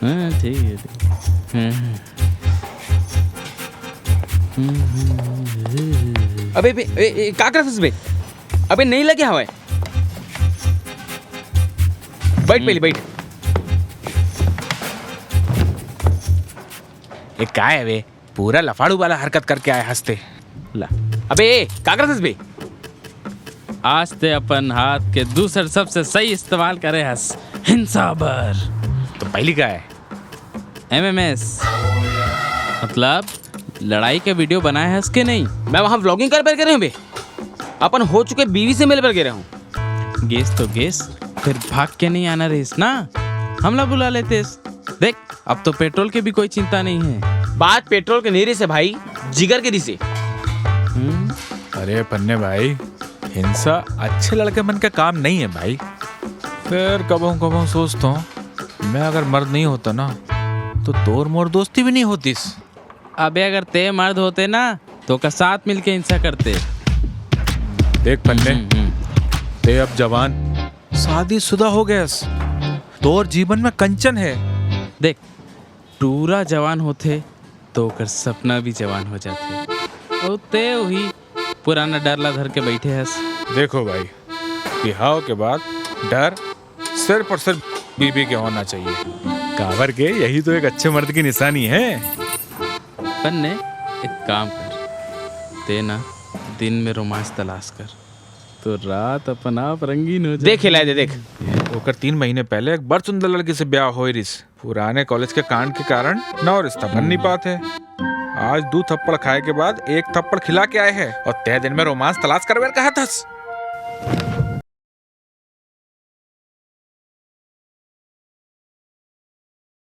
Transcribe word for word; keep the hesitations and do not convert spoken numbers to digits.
हाँ, ठीक है, ठीक है। हाँ। अबे, बे, ए, ए, का करत हस बे? अबे, नहीं लगे हवय। बैठ पहले, बैठ। ए, काय है बे? पूरा लफाड़ू वाला हरकत करके आए हस ते। ला। अबे, ए, का करत हस बे? आज ते अपन हाथ के दूसर सबसे सही इस्तेमाल करे हस, हिंसा बर। तो पहली का है? एमएमएस, मतलब लड़ाई के वीडियो बनाए हस के नहीं? मैं वहाँ व्लॉगिंग करे बर गे रहे हूँ बे, अपन हो चुके बीवी से मिले बर गे रहे हूँ। गेस तो गेस, फिर भाग के नहीं आना रहिस ना, हमला बुला लेतेस। देख, अब तो पेट्रोल के भी कोई चिंता नहीं है। बात पेट्रोल के नहीं रहिस हे भाई, जिगर के रहिस हे। हम्म। अरे पन्ने भाई, हिंसा अच्छे लड़के मन का काम नहीं है भाई। फिर कबहूँ कबहूँ सोचता हूँ, मैं अगर मर्द नहीं होता ना, तो तोर मोर दोस्ती भी नहीं होतीस। अबे, अगर ते मर्द होते ना, तो का साथ मिलके हिंसा करते। देख पन्ने, हम्म, हम्म। ते अब जवान, शादीशुदा हो गयस, तोर जीवन में कंचन है। देख, टूरा जवान होथे तो ओकर सपना भी जवान हो जाथे। अउ ते वही पुराना डर ला धर के बैठे हस। देखो भाई, बिहाव के बाद डर सिर्फ और सिर्फ बीबी के होना चाहिए। काबर के यही तो एक अच्छे मर्द की निशानी है। पन्ने, एक काम कर, ते ना दिन में रोमांस तलाश कर, तो रात अपन आप रंगीन हो जाए। देख, हिला दे, देख। ओकर तीन महीने पहले एक बड़ सुंदर लड़की से ब्याह होए रिस। पुराने कॉलेज के कांड के कारण नवा रिश्ता बन नहीं पात हे। आज दू थप्पड़ खाए के बाद एक थप्पड़ खिला के आए हे और तय दिन में रोमांस तलाश करवे कहत हस।